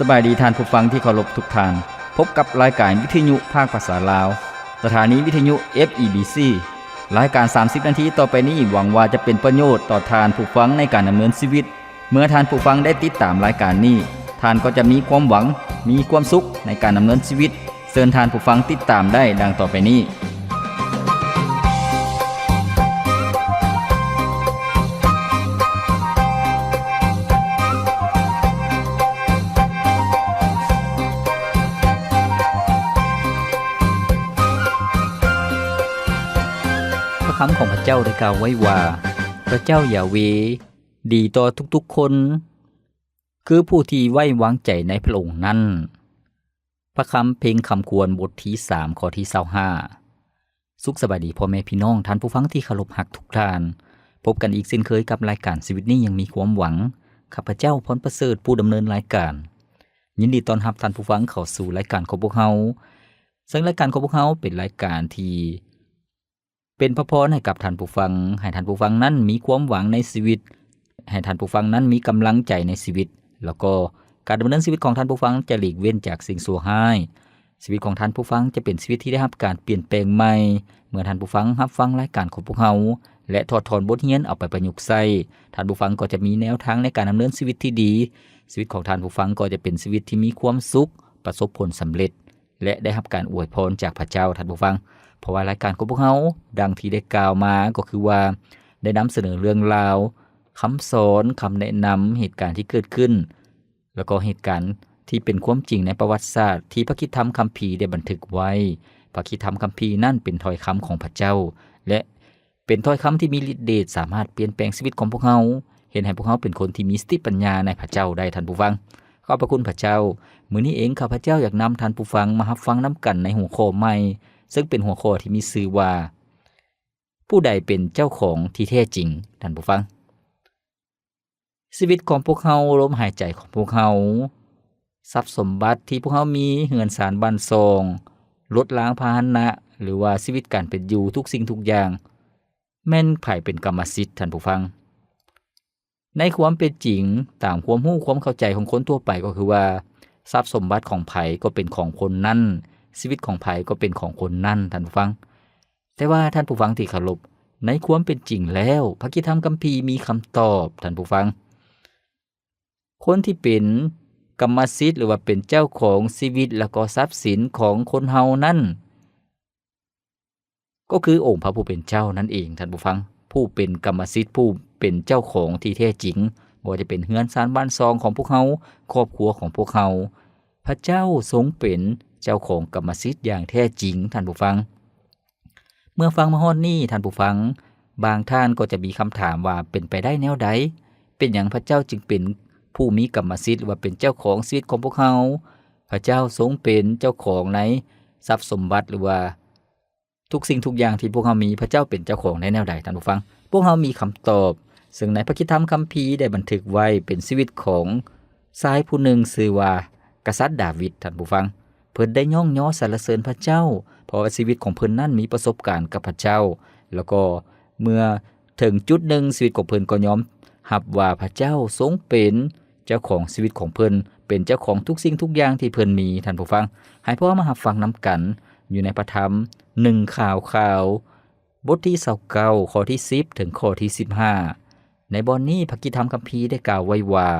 ສະບາຍດີທ່ານຜູ້ຟັງທີ່ເຄົາລົບທຸກທ່ານ. ພົບກັບລາຍການວິທະຍຸພາກພາສາລາວ, ສະຖານີວິທະຍຸ ເອັຟ ອີ ບີ ຊີ. ລາຍການສາມສິບນາທີຕໍ່ໄປນີ້ ຫວັງວ່າຈະເປັນປະໂຫຍດຕໍ່ທ່ານຜູ້ຟັງໃນການດຳເນີນຊີວິດ. ເມື່ອທ່ານຜູ້ຟັງໄດ້ຕິດຕາມລາຍການນີ້, ທ່ານກໍຈະມີຄວາມຫວັງ, ມີຄວາມສຸກໃນການດຳເນີນຊີວິດ. ເຊີນທ່ານຜູ້ຟັງຕິດຕາມໄດ້ດັ່ງຕໍ່ໄປນີ້. ພະຄຳຂອງພະເຈົ້າໄດ້ກ່າວໄວ້ວ່າ, ພະເຈົ້າຢາເວ ດີຕໍ່ທຸກໆຄົນ, ຄືຜູ້ທີ່ໄວ້ວາງໃຈໃນພະອົງນັ້ນ. ພະຄຳເພັງຄຳຄວນ ບົດທີສາມ ຂໍ້ທີຊາວຫ້າ. ສຸກສະບາຍດີພໍ່ແມ່ພີ່ນ້ອງ, ທ່ານຜູ້ຟັງທີ່ເຄົາລົບຮັກທຸກທ່ານ. ພົບກັນອີກເຊັ່ນເຄີຍກັບລາຍການຊີວິດນີ້ຍັງມີຄວາມຫວັງ. ຂ້າພະເຈົ້າ ພອນປະເສີດ ຜູ້ດຳເນີນລາຍການ. ຍິນດີຕ້ອນຮັບທ່ານຜູ້ຟັງເຂົ້າສູ່ລາຍການຂອງພວກເຮົາ. ເຊິ່ງລາຍການຂອງພວກເຮົາເປັນລາຍການທີ່ ເປັນພະພອນໃຫ້ກັບທ່ານຜູ້ຟັງ, ໃຫ້ທ່ານຜູ້ຟັງນັ້ນມີຄວາມຫວັງໃນຊີວິດ, ໃຫ້ທ່ານຜູ້ຟັງນັ້ນມີກຳລັງໃຈໃນຊີວິດ, ແລ້ວກໍການດຳເນີນຊີວິດຂອງທ່ານຜູ້ຟັງຈະຫຼີກເວັ້ນຈາກສິ່ງຊົ່ວຮ້າຍ. ຊີວິດຂອງທ່ານຜູ້ຟັງຈະເປັນຊີວິດທີ່ໄດ້ຮັບການປ່ຽນແປງໃໝ່. ເມື່ອທ່ານຜູ້ຟັງຮັບຟັງລາຍການຂອງພວກເຮົາ ແລະ ຖອດຖອນບົດຮຽນເອົາໄປປະຍຸກໃຊ້, ທ່ານຜູ້ຟັງກໍຈະມີແນວທາງໃນການດຳເນີນຊີວິດທີ່ດີ. ຊີວິດຂອງທ່ານຜູ້ຟັງກໍຈະເປັນຊີວິດທີ່ມີຄວາມສຸກ, ປະສົບຜົນສຳເລັດ. ແລະ ໄດ້ຮັບການອວຍພອນຈາກພະເຈົ້າ, ທ່ານຜູ້ຟັງ. ເພາະວ່າລາຍການຂອງພວກເຮົາ, ດັ່ງທີ່ໄດ້ກ່າວມາ, ກໍຄືວ່າໄດ້ນຳສະເໜີເລື່ອງລາວ, ຄຳສອນ, ຄຳແນະນຳ, ເຫດການທີ່ເກີດຂຶ້ນ, ແລ້ວກໍເຫດການທີ່ເປັນຄວາມຈິງໃນປະຫວັດສາດທີ່ພະຄຣິດທຳຄຳພີໄດ້ບັນທຶກໄວ້. ພະຄຣິດທຳຄຳພີນັ້ນເປັນຖ້ອຍຄຳຂອງພະເຈົ້າ ແລະ ເປັນຖ້ອຍຄຳທີ່ມີລິດເດດ ສາມາດປ່ຽນແປງຊີວິດຂອງພວກເຮົາ, ເຮັດໃຫ້ພວກເຮົາເປັນຄົນທີ່ມີສະຕິປັນຍາໃນພະເຈົ້າໄດ້, ທ່ານຜູ້ຟັງ. ຂອບພະຄຸນພະເຈົ້າ. ມື້ນີ້ເອງ ຂ້າພະເຈົ້າຢາກນຳທ່ານຜູ້ຟັງມາຮັບຟັງນຳກັນໃນຫົວຂໍ້ໃໝ່, ເຊິ່ງເປັນຫົວຂໍ້ທີ່ມີຊື່ວ່າ, ຜູ້ໃດເປັນເຈົ້າຂອງທີ່ແທ້ຈິງ? ທ່ານຜູ້ຟັງ. ຊີວິດຂອງພວກເຮົາ, ລົມຫາຍໃຈຂອງພວກເຮົາ, ຊັບສົມບັດທີ່ພວກເຮົາມີ, ເຮືອນຊານບ້ານຊ່ອງ, ລົດລາງພາຫະນະ ຫຼືວ່າຊີວິດການເປັນຢູ່, ທຸກສິ່ງທຸກຢ່າງ, ແມ່ນໃຜເປັນກຳມະສິດ, ທ່ານຜູ້ຟັງ? ໃນຄວາມເປັນຈິງ, ຕາມຄວາມຮູ້ຄວາມເຂົ້າໃຈຂອງຄົນທົ່ວໄປກໍຄືວ່າ, ຊັບສົມບັດຂອງໃຜກໍເປັນຂອງຄົນນັ້ນ, ຊີວິດຂອງໃຜກໍເປັນຂອງຄົນນັ້ນ, ທ່ານຜູ້ຟັງ. ແຕ່ວ່າທ່ານຜູ້ຟັງທີ່ເຄົາລົບ, ໃນຄວາມເປັນຈິງແລ້ວ, ພະຄຣິດທຳຄຳພີມີຄຳຕອບ, ທ່ານຜູ້ຟັງ. ຄົນທີ່ເປັນກຳມະສິດ ຫຼືວ່າເປັນເຈົ້າຂອງຊີວິດ ແລ້ວກໍຊັບສິນຂອງຄົນເຮົານັ້ນ, ກໍຄືອົງພະຜູ້ເປັນເຈົ້ານັ້ນເອງ, ທ່ານຜູ້ຟັງ. ຜູ້ເປັນກຳມະສິດ, ຜູ້ເປັນເຈົ້າຂອງທີ່ແທ້ຈິງ, ບໍ່ວ່າຈະເປັນເຮືອນຊານບ້ານຊ່ອງຂອງພວກເຮົາ, ຄອບຄົວຂອງພວກເຮົາ, ພະເຈົ້າຊົງເປັນເຈົ້າຂອງກຳມະສິດຢ່າງແທ້ຈິງ, ທ່ານຜູ້ຟັງ. ເມື່ອຟັງມາຮອດນີ້, ທ່ານຜູ້ຟັງ, ບາງທ່ານກໍຈະມີຄຳຖາມວ່າ, ເປັນໄປໄດ້ແນວໃດ? ເປັນຫຍັງພະເຈົ້າຈຶ່ງເປັນຜູ້ມີກຳມະສິດ ຫຼືວ່າເປັນເຈົ້າຂອງຊີວິດຂອງພວກເຮົາ? ພະເຈົ້າຊົງເປັນເຈົ້າຂອງໃນຊັບສົມບັດ ຫຼືວ່າທຸກສິ່ງທຸກຢ່າງທີ່ພວກເຮົາມີ, ພະເຈົ້າເປັນເຈົ້າຂອງໄດ້ແນວໃດ, ທ່ານຜູ້ຟັງ? ພວກເຮົາມີຄຳຕອບ, ເຊິ່ງໃນພະຄຣິດທຳຄຳພີໄດ້ບັນທຶກໄວ້ເປັນຊີວິດຂອງຊາຍຜູ້ໜຶ່ງຊື່ວ່າ ກະສັດດາວິດ, ທ່ານຜູ້ຟັງ. ເພິ່ນໄດ້ຍ້ອງຍໍສັນລະເສີນພະເຈົ້າ, ເພາະວ່າຊີວິດຂອງເພິ່ນນັ້ນມີປະສົບການກັບພະເຈົ້າ, ແລ້ວກໍເມື່ອເຖິງຈຸດໜຶ່ງ, ຊີວິດຂອງເພິ່ນກໍຍອມຮັບວ່າພະເຈົ້າຊົງເປັນເຈົ້າຂອງຊີວິດຂອງເພິ່ນ, ເປັນເຈົ້າຂອງທຸກສິ່ງທຸກຢ່າງທີ່ເພິ່ນມີ, ທ່ານຜູ້ຟັງ. ໃຫ້ພວກເຮົາມາຮັບຟັງນຳກັນຢູ່ໃນພະທຳໜຶ່ງຂ່າວ, ຂ່າວ ບົດທີຊາວເກົ້າ, ຂໍ້ທີສິບ ເຖິງຂໍ້ທີສິບຫ້າ. ໃນບ່ອນນີ້, ພະຄຣິດທຳຄຳພີໄດ້ກ່າວໄວ້ວ່າ,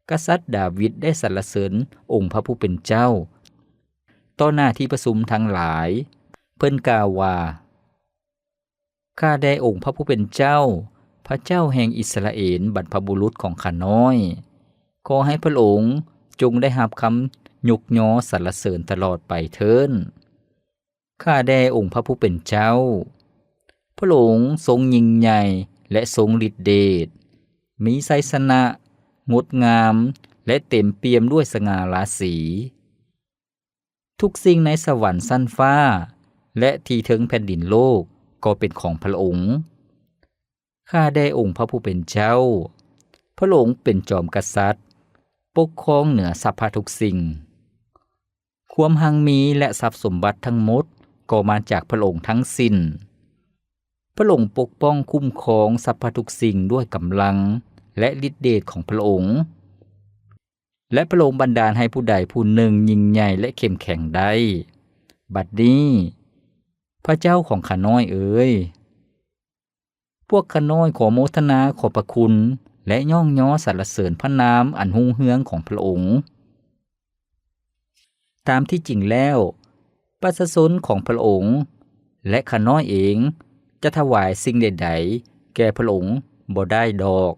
ກະສັດດາວິດໄດ້ສັນລະເສີນອົງພະຜູ້ເປັນເຈົ້າ ຕໍ່ໜ້າທີ່ປະຊຸມທັງຫຼາຍ. ເພິ່ນກ່າວວ່າ, ຂ້າແດ່ອົງພະຜູ້ເປັນເຈົ້າ, ພະເຈົ້າແຫ່ງອິດສະຣາເອນ, ບັນພະບຸລຸດຂອງຂ້ານ້ອຍ, ຂໍໃຫ້ພະອົງຈົ່ງໄດ້ຮັບຄຳຍົກຍໍສັນລະເສີນຕະຫຼອດໄປເທີ້ນ. ຂ້າແດ່ອົງພະຜູ້ເປັນເຈົ້າ, ພະອົງຊົງຍິ່ງໃຫຍ່ ແລະ ຊົງລິດເດດ, ມີໄຊຊະນະ, ງົດງາມ ແລະ ເຕັມປ່ຽມດ້ວຍສະຫງ່າລາສີ. ທຸກສິ່ງໃນສະຫວັນຊັ້ນຟ້າ ແລະ ທີ່ເທິງແຜ່ນດິນໂລກກໍເປັນຂອງພະອົງ. ຂ້າແດ່ອົງພະຜູ້ເປັນເຈົ້າ, ພະອົງເປັນຈອມກະສັດ, ປົກຄອງເໜືອສັບພະທຸກສິ່ງ. ຄວາມຮັ່ງມີ ແລະ ຊັບສົມບັດທັງໝົດກໍມາຈາກພະອົງທັງສິ້ນ. ພະອົງປົກປ້ອງຄຸ້ມຄອງສັບພະທຸກສິ່ງດ້ວຍກຳລັງ ແລະ ລິດເດດຂອງພະອົງ. ແລະ ພະອົງບັນດານໃຫ້ຜູ້ໃດຜູ້ໜຶ່ງຍິ່ງໃຫຍ່ ແລະ ເຂັ້ມແຂງໄດ້. ບັດນີ້, ພະເຈົ້າຂອງຂ້ານ້ອຍເອີຍ, ພວກຂ້ານ້ອຍຂໍໂມທະນາຂອບພະຄຸນ ແລະ ຍ້ອງຍໍສັນລະເສີນພະນາມອັນຮຸ່ງເຮືອງຂອງພະອົງ. ຕາມທີ່ຈິງແລ້ວ, ປະຊາຊົນຂອງພະອົງ ແລະ ຂ້ານ້ອຍເອງຈະຖວາຍສິ່ງໃດໆແກ່ພະອົງບໍ່ໄດ້ດອກ,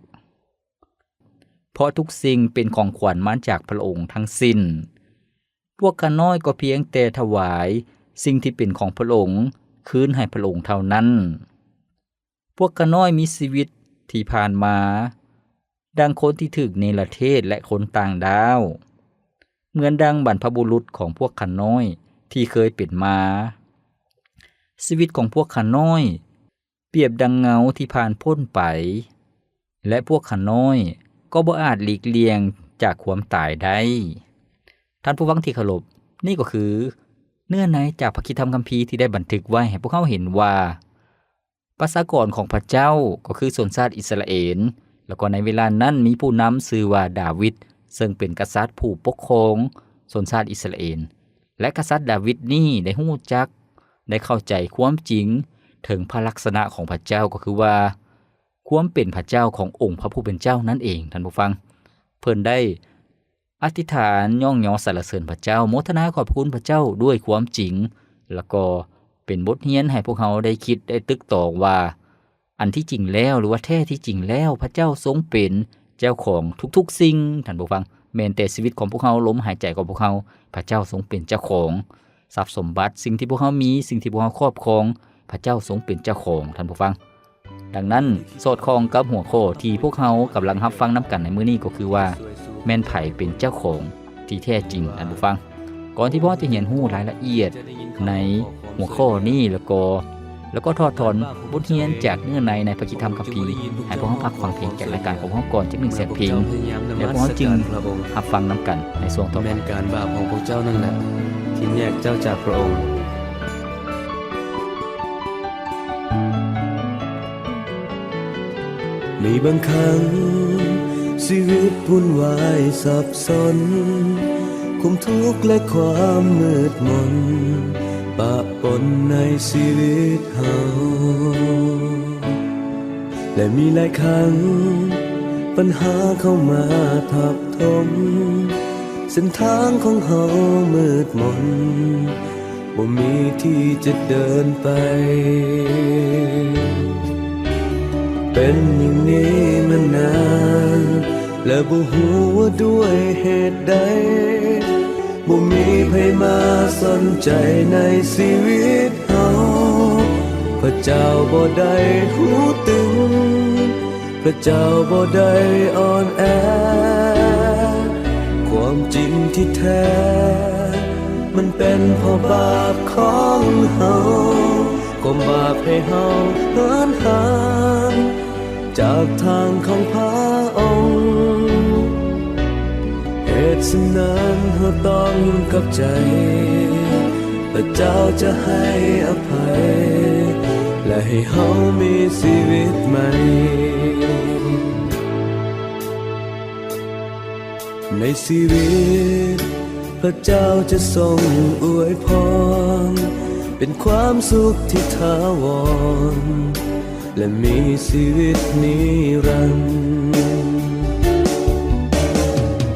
ເພາະທຸກສິ່ງເປັນຂອງຂວັນມາຈາກພະອົງທັງສິ້ນ. ພວກຂ້ານ້ອຍກໍພຽງແຕ່ຖວາຍສິ່ງທີ່ເປັນຂອງພະອົງຄືນໃຫ້ພະອົງເທົ່ານັ້ນ. ພວກຂ້ານ້ອຍມີຊີວິດທີ່ຜ່ານມາ ດັ່ງຄົນທີ່ຖືກເນລະເທດ ແລະ ຄົນຕ່າງດ້າວ, ເໝືອນດັ່ງບັນພະບຸລຸດຂອງພວກຂ້ານ້ອຍທີ່ເຄີຍເປັນມາ. ຊີວິດຂອງພວກຂ້ານ້ອຍປຽບດັ່ງເງົາທີ່ຜ່ານພົ້ນໄປ, ແລະ ພວກຂ້ານ້ອຍກໍບໍ່ອາດຫຼີກລ່ຽງຈາກຄວາມຕາຍໄດ້. ທ່ານຜູ້ຟັງທີ່ເຄົາລົບ, ນີ້ກໍຄືເນື້ອໃນຈາກພະຄຣິສຕະທຳຄຳພີທີ່ໄດ້ບັນທຶກໄວ້ໃຫ້ພວກເຮົາເຫັນວ່າ ປະຊາກອນຂອງພະເຈົ້າກໍຄືຊົນຊາດອິດສະຣາເອນ, ແລ້ວກໍໃນເວລານັ້ນມີຜູ້ນຳຊື່ວ່າດາວິດ, ເຊິ່ງເປັນກະສັດຜູ້ປົກຄອງຊົນຊາດອິດສະຣາເອນ. ແລະ ກະສັດດາວິດນີ້ໄດ້ຮູ້ຈັກ, ໄດ້ເຂົ້າໃຈຄວາມຈິງເຖິງພະລັກສະນະຂອງພະເຈົ້າ, ກໍຄືວ່າຄວາມເປັນພະເຈົ້າຂອງອົງພະຜູ້ເປັນເຈົ້ານັ້ນເອງ, ທ່ານຜູ້ຟັງ. ເພິ່ນໄດ້ ອະທິຖານຍ້ອງຍໍສັນລະເສີນພະເຈົ້າ, ໂມທະນາຂອບພະຄຸນພະເຈົ້າດ້ວຍຄວາມຈິງ, ແລ້ວກໍເປັນບົດຮຽນໃຫ້ພວກເຮົາໄດ້ຄິດໄດ້ຕຶກຕອງວ່າ ອັນທີ່ຈິງແລ້ວ ຫຼືວ່າແທ້ທີ່ຈິງແລ້ວ ພະເຈົ້າຊົງເປັນເຈົ້າຂອງທຸກໆສິ່ງ, ທ່ານຜູ້ຟັງ, ແມ່ນແຕ່ຊີວິດຂອງພວກເຮົາ, ລົມຫາຍໃຈຂອງພວກເຮົາ, ພະເຈົ້າຊົງເປັນເຈົ້າຂອງ. ຊັບສົມບັດ, ສິ່ງທີ່ພວກເຮົາມີ, ສິ່ງທີ່ພວກເຮົາຄອບຄອງ, ພະເຈົ້າຊົງເປັນເຈົ້າຂອງ, ທ່ານຜູ້ຟັງ. ດັ່ງນັ້ນ, ສອດຄ່ອງກັບຫົວຂໍ້ທີ່ພວກເຮົາກຳລັງຮັບຟັງນຳກັນໃນມື້ນີ້ກໍຄືວ່າ ແມ່ນໃຜເປັນເຈົ້າຂອງທີ່ແທ້ຈິງ, ທ່ານຜູ້ຟັງ. ກ່ອນທີ່ພວກເຮົາຈະຮຽນຮູ້ລາຍລະອຽດໃນຫົວຂໍ້ນີ້ ແລ້ວກໍ ແລ້ວກໍຖອດຖອນບົດຮຽນຈາກເນື້ອໃນໃນພະຄຣິສຕະທຳຄຳພີ, ໃຫ້ພວກເຮົາພັກຟັງເພງຈາກລາຍການຂອງພວກເຮົາກ່ອນຈັກໜຶ່ງແສນເພງ, ແລ້ວພວກເຮົາຈຶ່ງຮັບຟັງນຳກັນໃນຊ່ວງຕໍ່ໄປ. ແມ່ນການບາບຂອງພວກເຈົ້ານັ້ນແຫຼະ ທີ່ແຍກເຈົ້າຈາກພະອົງ ໃນບາງຄັ້ງ ຊີວິດວຸ່ນວາຍສັບສົນ, ຄວາມທຸກ ແລະ ຄວາມມືດມົນ ປະປົນໃນຊີວິດເຮົາ ແລະ ມີຫຼາຍຄັ້ງ ບັນຫາເຂົ້າມາທັບຖົມ, ເສັ້ນທາງຂອງເຮົາມືດມົນ ບໍ່ມີທີ່ຈະເດີນໄປ. ເປັນຢ່າງນີ້ມານານ ແລະ ບໍ່ຮູ້ວ່າດ້ວຍເຫດໃດ ບໍ່ມີໃຜມາສົນໃຈໃນຊີວິດເຮົາ. ພະເຈົ້າບໍ່ໄດ້ຫູຕຶງ, ພະເຈົ້າບໍ່ໄດ້ອ່ອນແອ. ຄວາມຈິງທີ່ແທ້ ມັນເປັນເພາະບາບຂອງເຮົາ, ຄວາມບາບໃຫ້ເຮົາເຫີນຫ່າງຈາກທາງຂອງພະອົງ. ເຫດສະນັ້ນເຮົາຕ້ອງກັບໃຈ, ພະເຈົ້າຈະໃຫ້ອະໄພ ແລະ ໃຫ້ເຮົາມີຊີວິດໃໝ່. ໃນຊີວິດ ພະເຈົ້າຈະຊົງອວຍພອນ ເປັນຄວາມສຸກທີ່ຖາວອນ ແລະ ມີຊີວິດນິລັນ.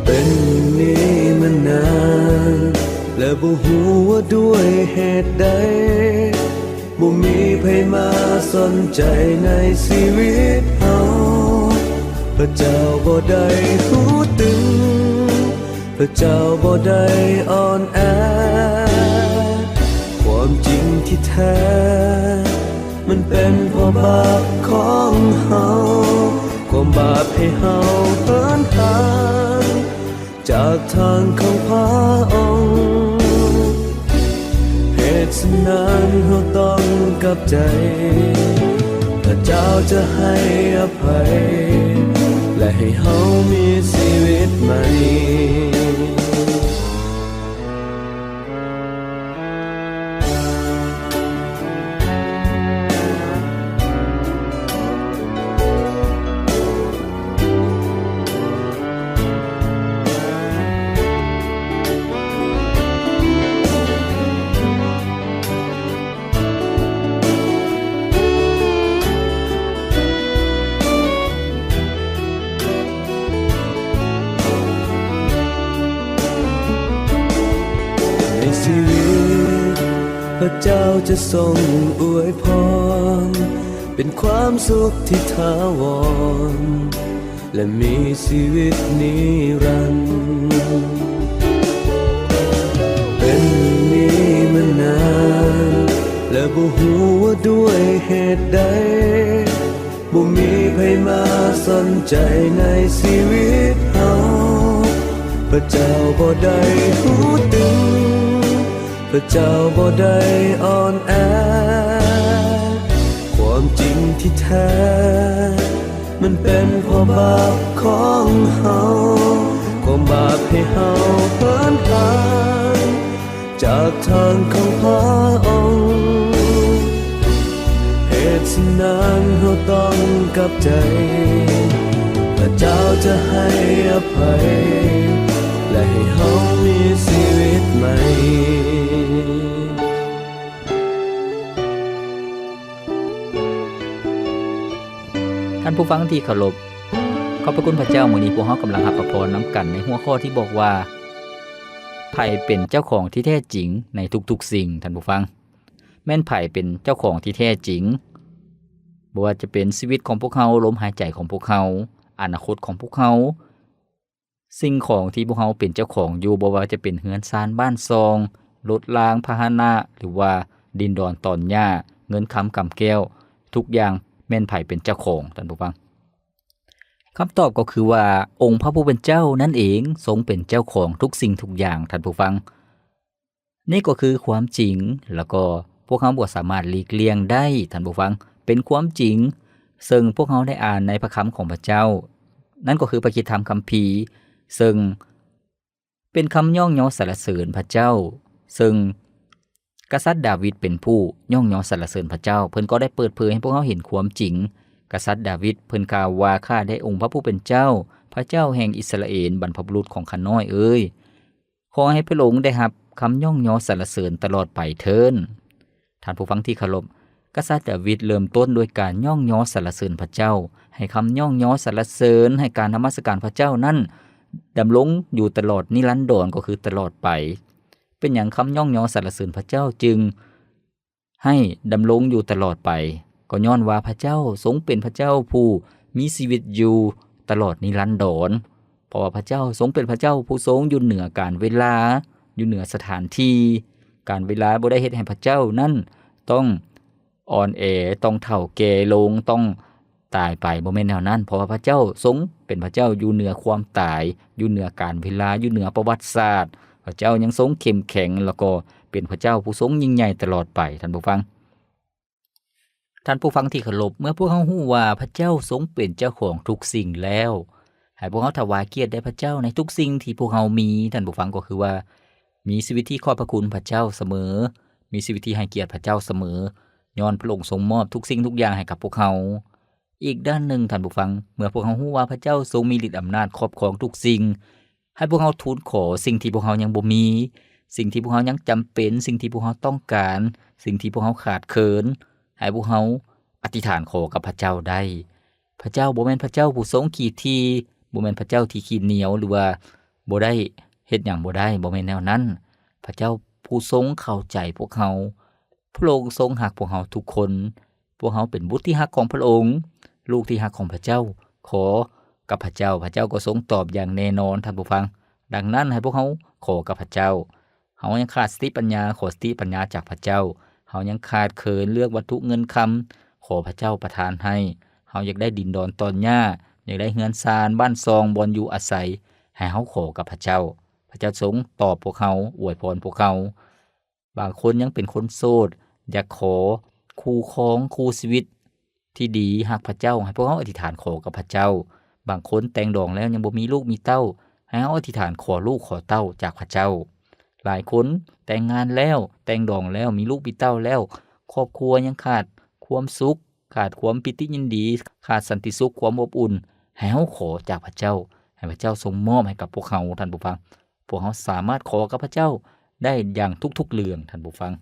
ເປັນຢ່າງນີ້ມານານ ແລະ ບໍ່ຮູ້ວ່າດ້ວຍເຫດໃດ ບໍ່ມີໃຜມາສົນໃຈໃນຊີວິດເຮົາ. ພະເຈົ້າບໍ່ໄດ້ຫູຕຶງ, ພະເຈົ້າບໍ່ໄດ້ອ່ອນແອ. ຄວາມຈິງທີ່ແທ້ ມັນເປັນເພາະບາບຂອງເຮົາ, ຄວາມບາບໃຫ້ເຮົາເຫີນຫ່າງ ຈາກທາງຂອງພະອົງ. ເຫດສະນັ້ນເຮົາຕ້ອງກັບໃຈ, ພະເຈົ້າຈະໃຫ້ອະໄພ ແລະ ໃຫ້ເຮົາມີຊີວິດໃໝ່. ພະເຈົ້າຈະຊົງອວຍພອນ ເປັນຄວາມສຸກທີ່ຖາວອນ ແລະ ມີຊີວິດນິລັນ. ເປັນແນວນີ້ມານານ ແລະ ບໍ່ຮູ້ວ່າດ້ວຍເຫດໃດ ບໍ່ມີໃຜມາສົນໃຈໃນຊີວິດເຮົາ. ພະເຈົ້າບໍ່ໄດ້ຫູຕຶງ ພະເຈົ້າບໍ່ໄດ້ອ່ອນແອ. ຄວາມຈິງທີ່ແທ້ ມັນເປັນເພາະບາບຂອງເຮົາ. ຄວາມບາບໃຫ້ເຮົາເຫີນຫ່າງ ຈາກທາງຂອງພະອົງ. ເຫດສະນັ້ນເຮົາຕ້ອງກັບໃຈ. ພະເຈົ້າຈະໃຫ້ອະໄພ ແລະ ໃຫ້ເຮົາມີຊີວິດໃໝ່. ທ່ານຜູ້ຟັງທີ່ເຄົາລົບ, ຂອບພະຄຸນພະເຈົ້າ, ມື້ນີ້ພວກເຮົາກຳລັງຮັບພະພອນນຳກັນໃນຫົວຂໍ້ທີ່ບອກວ່າ ໃຜເປັນເຈົ້າຂອງທີ່ແທ້ຈິງໃນທຸກໆສິ່ງ? ທ່ານຜູ້ຟັງ, ແມ່ນໃຜເປັນເຈົ້າຂອງທີ່ແທ້ຈິງ? ບໍ່ວ່າຈະເປັນຊີວິດຂອງພວກເຮົາ, ລົມຫາຍໃຈຂອງພວກເຮົາ, ອະນາຄົດຂອງພວກເຮົາ, ສິ່ງຂອງທີ່ພວກເຮົາເປັນເຈົ້າຂອງຢູ່, ບໍ່ວ່າຈະເປັນເຮືອນຊານບ້ານຊ່ອງ, ລົດລາງພາຫະນະ ຫຼືວ່າດິນດອນຕອນຫຍ້າ, ເງິນຄຳກຳແກ້ວ, ທຸກຢ່າງແມ່ນໃຜເປັນເຈົ້າຂອງ, ທ່ານຜູ້ຟັງ? ຄຳຕອບກໍຄືວ່າ ອົງພະຜູ້ເປັນເຈົ້ານັ້ນເອງຊົງເປັນເຈົ້າຂອງທຸກສິ່ງທຸກຢ່າງ, ທ່ານຜູ້ຟັງ. ນີ້ກໍຄືຄວາມຈິງ, ແລ້ວກໍພວກເຮົາບໍ່ສາມາດຫຼີກລ່ຽງໄດ້, ທ່ານຜູ້ຟັງ, ເປັນຄວາມຈິງ ເຊິ່ງພວກເຮົາໄດ້ອ່ານໃນພະຄຳຂອງພະເຈົ້າ, ນັ້ນກໍຄືພະຄຣິສຕະທຳຄຳພີ, ເຊິ່ງເປັນຄຳຍ້ອງຍໍສັນລະເສີນພະເຈົ້າ, ເຊິ່ງກະສັດດາວິດເປັນຜູ້ຍ້ອງຍໍສັນລະເສີນພະເຈົ້າ. ເພິ່ນກໍໄດ້ເປີດເຜີຍໃຫ້ພວກເຮົາເຫັນຄວາມຈິງ. ກະສັດດາວິດເພິ່ນກ່າວວ່າ, ຂ້າແດ່ອົງພະຜູ້ເປັນເຈົ້າ, ພະເຈົ້າແຫ່ງອິດສະຣາເອນ, ບັນພະບຸລຸດຂອງຂ້ານ້ອຍເອີຍ, ຂໍໃຫ້ພະອົງໄດ້ຮັບຄຳຍ້ອງຍໍສັນລະເສີນຕະຫຼອດໄປເທີ້ນ. ທ່ານຜູ້ຟັງທີ່ເຄົາລົບ, ກະສັດດາວິດເລີ່ມຕົ້ນດ້ວຍການຍ້ອງຍໍສັນລະເສີນພະເຈົ້າ, ໃຫ້ຄຳຍ້ອງຍໍສັນລະເສີນ, ໃຫ້ການນະມັດສະການພະເຈົ້ານັ້ນດຳລົງຢູ່ຕະຫຼອດນິລັນດອນ, ກໍຄືຕະຫຼອດໄປ. ເປັນຫຍັງຄຳຍ້ອງຍໍສັນລະເສີນພະເຈົ້າຈຶ່ງ ໃຫ້ດຳລົງຢູ່ຕະຫຼອດໄປ, ກໍຍ້ອນວ່າພະເຈົ້າຊົງເປັນພະເຈົ້າຜູ້ມີຊີວິດຢູ່ຕະຫຼອດນິລັນດອນ. ເພາະວ່າພະເຈົ້າຊົງເປັນພະເຈົ້າຜູ້ຊົງຢູ່ເໜືອການເວລາ, ຢູ່ເໜືອສະຖານທີ່. ການເວລາບໍ່ໄດ້ເຮັດໃຫ້ພະເຈົ້ານັ້ນຕ້ອງອ່ອນແອ, ຕ້ອງເຖົ້າແກ່ລົງ, ຕ້ອງ ຕາຍໄປ, ບໍ່ແມ່ນແນວນັ້ນ, ເພາະວ່າພະເຈົ້າຊົງເປັນພະເຈົ້າຢູ່ເໜືອຄວາມຕາຍ, ຢູ່ເໜືອການເວລາ, ຢູ່ເໜືອປະຫວັດສາດ. ພະເຈົ້າຍັງຊົງເຂັ້ມແຂງ ແລ້ວກໍເປັນພະເຈົ້າຜູ້ຊົງຍິ່ງໃຫຍ່ຕະຫຼອດໄປ, ທ່ານຜູ້ຟັງ. ທ່ານຜູ້ຟັງທີ່ເຄົາລົບ, ເມື່ອພວກເຮົາຮູ້ວ່າພະເຈົ້າຊົງເປັນເຈົ້າຂອງທຸກສິ່ງແລ້ວ, ໃຫ້ພວກເຮົາຖວາຍກຽດແດ່ພະເຈົ້າໃນທຸກສິ່ງທີ່ພວກເຮົາມີ, ທ່ານຜູ້ຟັງ, ກໍຄືວ່າມີຊີວິດທີ່ຂອບພະຄຸນພະເຈົ້າສະເໝີ, ມີຊີວິດທີ່ໃຫ້ກຽດພະເຈົ້າສະເໝີ, ຍ້ອນພະອົງຊົງມອບທຸກສິ່ງທຸກຢ່າງໃຫ້ກັບພວກເຮົາ. ອີກດ້ານໜຶ່ງ, ທ່ານຜູ້ຟັງ, ເມື່ອພວກເຮົາຮູ້ວ່າພະເຈົ້າຊົງມີລິດອຳນາດຄອບຄອງທຸກສິ່ງ, ໃຫ້ພວກເຮົາທູນຂໍສິ່ງທີ່ພວກເຮົາຍັງບໍ່ມີ, ສິ່ງທີ່ພວກເຮົາຍັງຈຳເປັນ, ສິ່ງທີ່ພວກເຮົາຕ້ອງການ, ສິ່ງທີ່ພວກເຮົາຂາດເຂີນ, ໃຫ້ພວກເຮົາອະທິຖານຂໍກັບພະເຈົ້າໄດ້. ພະເຈົ້າບໍ່ແມ່ນພະເຈົ້າຜູ້ຊົງຂີ້ຖີ່, ບໍ່ແມ່ນພະເຈົ້າທີ່ຂີ້ໜຽວ ຫຼືວ່າບໍ່ໄດ້ເຮັດຫຍັງບໍ່ໄດ້, ບໍ່ແມ່ນແນວນັ້ນ. ພະເຈົ້າຜູ້ຊົງເຂົ້າໃຈພວກເຮົາ, ພະອົງຊົງຮັກພວກເຮົາທຸກຄົນ. ພວກເຮົາເປັນບຸດທີ່ຮັກຂອງພະອົງ, ລູກທີ່ຮັກຂອງພະເຈົ້າ. ຂໍກັບພະເຈົ້າ, ພະເຈົ້າກໍຊົງຕອບຢ່າງແນ່ນອນ, ທ່ານຜູ້ຟັງ. ດັ່ງນັ້ນ, ໃຫ້ພວກເຮົາຂໍກັບພະເຈົ້າ. ເຮົາຍັງຂາດສະຕິປັນຍາ, ຂໍສະຕິປັນຍາຈາກພະເຈົ້າ. ເຮົາຍັງຂາດເຂີນເລື່ອງວັດຖຸເງິນຄຳ, ຂໍພະເຈົ້າປະທານໃຫ້. ເຮົາຢາກໄດ້ດິນດອນຕອນຫຍ້າ, ຢາກໄດ້ເຮືອນຊານ, ບ້ານຊ່ອງ, ບ່ອນຢູ່ອາໄສ, ໃຫ້ເຮົາຂໍກັບພະເຈົ້າ. ພະເຈົ້າຊົງຕອບພວກເຮົາ, ອວຍພອນພວກເຮົາ. ບາງຄົນຍັງເປັນຄົນໂສດ, ຢາກຂໍຄູ່ຄອງ, ຄູ່ຊີວິດທີ່ດີ, ຮັກພະເຈົ້າ, ໃຫ້ພວກເຮົາອະທິຖານຂໍກັບພະເຈົ້າ. ບາງຄົນແຕ່ງດອງແລ້ວຍັງບໍ່ມີລູກມີເຕົ້າ, ໃຫ້ເຮົາອະທິຖານຂໍລູກຂໍເຕົ້າຈາກພະເຈົ້າ. ຫຼາຍຄົນແຕ່ງງານແລ້ວ, ແຕ່ງດອງແລ້ວ, ມີລູກມີເຕົ້າແລ້ວ, ຄອບຄົວຍັງຂາດຄວາມສຸກ, ຂາດຄວາມປີຕິຍິນດີ, ຂາດສັນຕິສຸກ, ຄວາມອົບອຸ່ນ, ໃຫ້ເຮົາຂໍຈາກພະເຈົ້າ, ໃຫ້ພະເຈົ້າຊົງມອບໃຫ້ກັບພວກເຮົາ, ທ່ານຜູ້ຟັງ. ພວກເຮົາສາມາດຂໍກັບພະເຈົ້າໄດ້ຢ່າງທຸກໆເລື່ອງ, ທ່ານຜູ້ຟັງ.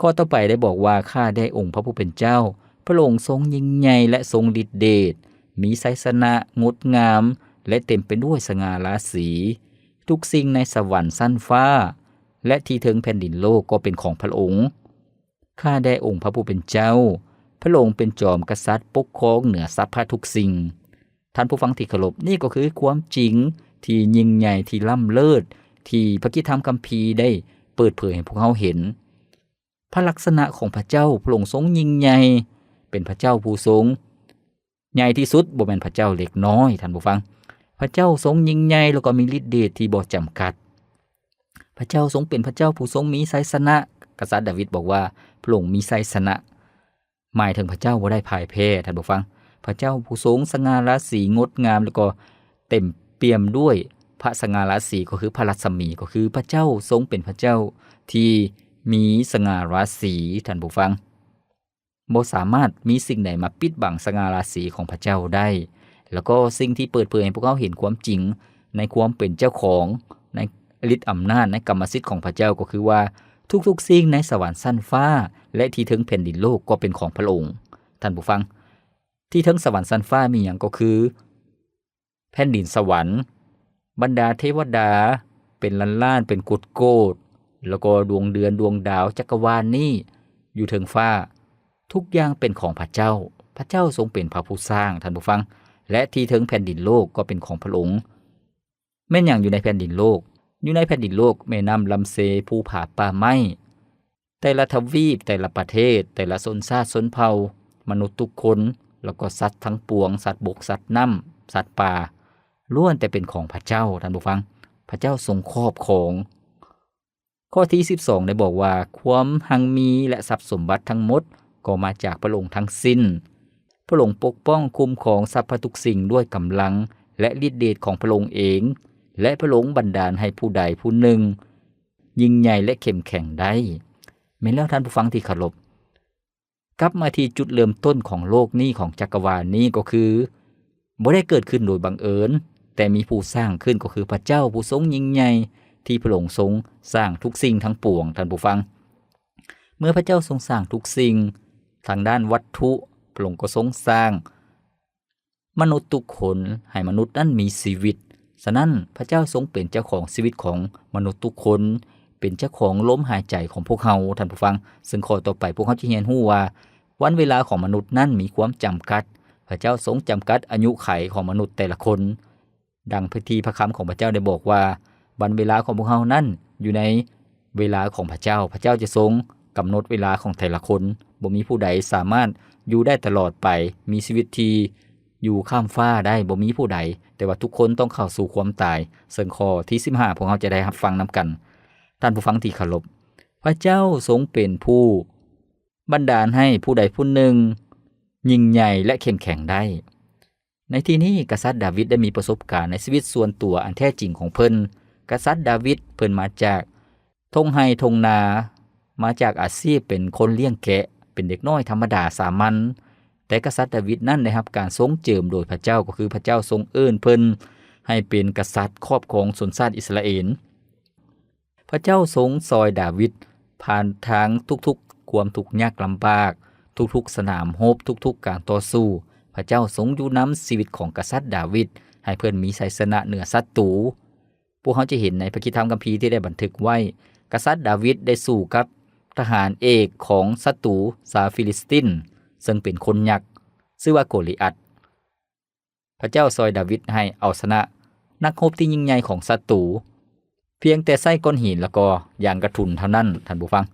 ຂໍ້ຕໍ່ໄປໄດ້ບອກວ່າ, ຂ້າແດ່ອົງພະຜູ້ເປັນເຈົ້າ, ພະອົງຊົງຍິ່ງໃຫຍ່ ແລະ ຊົງລິດເດດ, ມີໄຊຊະນະ, ງົດງາມ ແລະ ເຕັມໄປດ້ວຍສະຫງ່າລາສີ. ທຸກສິ່ງໃນສະຫວັນຊັ້ນຟ້າ ແລະ ທີ່ເທິງແຜ່ນດິນໂລກກໍເປັນຂອງພະອົງ. ຂ້າແດ່ອົງພະຜູ້ເປັນເຈົ້າ, ພະອົງເປັນຈອມກະສັດປົກຄອງເໜືອສັບພະທຸກສິ່ງ. ທ່ານຜູ້ຟັງທີ່ເຄົາລົບ, ນີ້ກໍຄືຄວາມຈິງທີ່ຍິ່ງໃຫຍ່, ທີ່ລ້ຳເລີດ, ທີ່ພະຄຣິສຕະທຳຄຳພີໄດ້ເປີດເຜີຍໃຫ້ພວກເຮົາເຫັນ. ພະລັກສະນະຂອງພະເຈົ້າ, ພະອົງຊົງຍິ່ງໃຫຍ່, ເປັນພະເຈົ້າຜູ້ຊົງ ໃຫຍ່ທີ່ສຸດ, ບໍ່ແມ່ນພະເຈົ້າເລັກນ້ອຍ, ທ່ານຜູ້ຟັງ. ພະເຈົ້າຊົງຍິ່ງໃຫຍ່ ແລ້ວກໍມີລິດເດດທີ່ບໍ່ຈຳກັດ. ພະເຈົ້າຊົງເປັນພະເຈົ້າຜູ້ຊົງມີໄຊຊະນະ. ກະສັດດາວິດບອກວ່າ ພະອົງມີໄຊຊະນະ, ໝາຍເຖິງພະເຈົ້າບໍ່ໄດ້ພ່າຍແພ້, ທ່ານຜູ້ຟັງ. ພະເຈົ້າຜູ້ຊົງສະຫງ່າລາສີງົດງາມ ແລ້ວກໍເຕັມປ່ຽມດ້ວຍພະສະຫງ່າລາສີ, ກໍຄືພະລັດສະໝີ, ກໍຄືພະເຈົ້າຊົງເປັນພະເຈົ້າທີ່ມີສະຫງ່າລາສີ, ທ່ານຜູ້ຟັງ. ບໍ່ສາມາດມີສິ່ງໃດມາປິດບັງສະຫງ່າລາສີຂອງພະເຈົ້າໄດ້. ແລ້ວກໍສິ່ງທີ່ເປີດເຜີຍໃຫ້ພວກເຮົາເຫັນຄວາມຈິງໃນຄວາມເປັນເຈົ້າຂອງ, ໃນລິດອຳນາດ, ໃນກຳມະສິດຂອງພະເຈົ້າ ກໍຄືວ່າທຸກໆສິ່ງໃນສະຫວັນຊັ້ນຟ້າ ແລະ ທີ່ເທິງແຜ່ນດິນໂລກກໍເປັນຂອງພະອົງ. ທ່ານຜູ້ຟັງ, ທີ່ເທິງສະຫວັນຊັ້ນຟ້າມີຫຍັງ? ກໍຄື ແຜ່ນດິນສະຫວັນ, ບັນດາເທວະດາເປັນລ້ານໆ ເປັນໂກດໆ, ແລ້ວກໍດວງເດືອນ, ດວງດາວ, ຈັກກະວານນີ້ຢູ່ເທິງຟ້າ, ທຸກຢ່າງເປັນຂອງພະເຈົ້າ. ພະເຈົ້າຊົງເປັນພະຜູ້ສ້າງ, ທ່ານຜູ້ຟັງ, ແລະ ທີ່ເທິງແຜ່ນດິນໂລກກໍເປັນຂອງພະອົງ. ແມ່ນຫຍັງຢູ່ໃນແຜ່ນດິນໂລກ? ຢູ່ໃນແຜ່ນດິນໂລກ, ແມ່ນ້ຳລຳເຊ, ພູຜາ, ປ່າໄມ້, ແຕ່ລະທະວີບ, ແຕ່ລະປະເທດ, ແຕ່ລະຊົນຊາດຊົນເຜົ່າ, ມະນຸດທຸກຄົນ, ແລ້ວກໍສັດທັງປວງ, ສັດບົກ, ສັດນ້ຳ, ສັດປ່າ, ລ້ວນແຕ່ເປັນຂອງພະເຈົ້າ, ທ່ານຜູ້ຟັງ. ພະເຈົ້າຊົງຄອບຄອງ. ຂໍ້ທີສິບສອງໄດ້ບອກວ່າ, ຄວາມຮັ່ງມີ ແລະ ຊັບສົມບັດທັງໝົດກໍມາຈາກພະອົງທັງສິ້ນ. ພະອົງປົກປ້ອງຄຸ້ມຄອງສັບພະທຸກສິ່ງດ້ວຍກຳລັງ ແລະ ລິດເດດຂອງພະອົງເອງ, ແລະ ພະອົງບັນດານໃຫ້ຜູ້ໃດຜູ້ໜຶ່ງ ຍິ່ງໃຫຍ່ ແລະ ເຂັ້ມແຂງໄດ້. ແມ່ນແລ້ວທ່ານຜູ້ຟັງທີ່ເຄົາລົບ, ກັບມາທີ່ຈຸດເລີ່ມຕົ້ນຂອງໂລກນີ້, ຂອງຈັກກະວານນີ້, ກໍຄືບໍ່ໄດ້ເກີດຂຶ້ນໂດຍບັງເອີນ, ແຕ່ມີຜູ້ສ້າງຂຶ້ນ, ກໍຄືພະເຈົ້າຜູ້ຊົງຍິ່ງໃຫຍ່ ທີ່ພະອົງຊົງສ້າງທຸກສິ່ງທັງປວງ, ທ່ານຜູ້ຟັງ. ເມື່ອພະເຈົ້າຊົງສ້າງທຸກສິ່ງທາງດ້ານວັດຖຸ, ພະອົງກໍຊົງສ້າງ ມະນຸດທຸກຄົນ, ໃຫ້ມະນຸດນັ້ນມີຊີວິດ. ສະນັ້ນ, ພະເຈົ້າຊົງເປັນເຈົ້າຂອງຊີວິດຂອງມະນຸດທຸກຄົນ, ເປັນເຈົ້າຂອງລົມຫາຍໃຈຂອງພວກເຮົາ, ທ່ານຜູ້ຟັງ. ເຊິ່ງຂໍ້ຕໍ່ໄປພວກເຮົາຈະຮຽນຮູ້ວ່າ ວັນເວລາຂອງມະນຸດນັ້ນມີຄວາມຈຳກັດ. ພະເຈົ້າຊົງຈຳກັດອາຍຸໄຂຂອງມະນຸດແຕ່ລະຄົນ. ດັ່ງທີ່ພະຄຳຂອງພະເຈົ້າໄດ້ບອກວ່າ, ວັນເວລາຂອງພວກເຮົານັ້ນຢູ່ໃນເວລາຂອງພະເຈົ້າ. ພະເຈົ້າຈະຊົງກຳນົດເວລາຂອງແຕ່ລະຄົນ. ບໍ່ມີຜູ້ໃດສາມາດຢູ່ໄດ້ຕະຫຼອດໄປ, ມີຊີວິດທີ່ ຢູ່ຂ້າມຟ້າໄດ້, ບໍ່ມີຜູ້ໃດ, ແຕ່ວ່າທຸກຄົນຕ້ອງເຂົ້າສູ່ຄວາມຕາຍ. ເຊິ່ງຂໍ້ທີສິບຫ້າ ພວກເຮົາຈະໄດ້ຮັບຟັງນຳກັນ. ທ່ານຜູ້ຟັງທີ່ເຄົາລົບ, ພະເຈົ້າຊົງເປັນຜູ້ບັນດານໃຫ້ຜູ້ໃດຜູ້ໜຶ່ງຍິ່ງໃຫຍ່ ແລະ ເຂັ້ມແຂງໄດ້. ໃນທີ່ນີ້, ກະສັດດາວິດໄດ້ມີປະສົບການໃນຊີວິດສ່ວນຕົວອັນແທ້ຈິງຂອງເພິ່ນ. ກະສັດດາວິດ, ເພິ່ນມາຈາກ ທົ່ງໄຮ່ທົ່ງນາ, ມາຈາກອາຊີບເປັນຄົນລ້ຽງແກະ, ເປັນເດັກນ້ອຍທຳມະດາສາມັນ, ແຕ່ກະສັດດາວິດນັ້ນໄດ້ຮັບການຊົງເຈີມໂດຍພະເຈົ້າ, ກໍຄືພະເຈົ້າຊົງເອີ້ນເພິ່ນໃຫ້ເປັນກະສັດຄອບຄອງຊົນຊາດອິດສະຣາເອນ. ພະເຈົ້າຊົງຊ່ອຍດາວິດຜ່ານທາງທຸກໆຄວາມທຸກຍາກລຳບາກ, ທຸກໆສະໜາມຮົບ, ທຸກໆການຕໍ່ສູ້. ພະເຈົ້າຊົງຢູ່ນຳຊີວິດຂອງກະສັດດາວິດ, ໃຫ້ເພິ່ນມີໄຊຊະນະເໜືອສັດຕູ. ພວກເຮົາຈະເຫັນໃນພະຄຣິສຕະທຳຄຳພີທີ່ໄດ້ບັນທຶກໄວ້, ກະສັດດາວິດໄດ້ສູ້ກັບທະຫານເອກຂອງສັດຕູຊາວຟີລິສຕິນ, ເຊິ່ງເປັນຄົນຍັກ, ຊື່ວ່າໂກລິອັດ. ພະເຈົ້າຊ່ອຍດາວິດໃຫ້ເອົາຊະນະນັກຮົບທີ່ຍິ່ງໃຫຍ່ຂອງສັດຕູ, ພຽງແຕ່ໃຊ້ກ້ອນຫີນແລ້ວກໍຢາງກະທຸນເທົ່ານັ້ນ, ທ່ານຜູ້ຟັງ.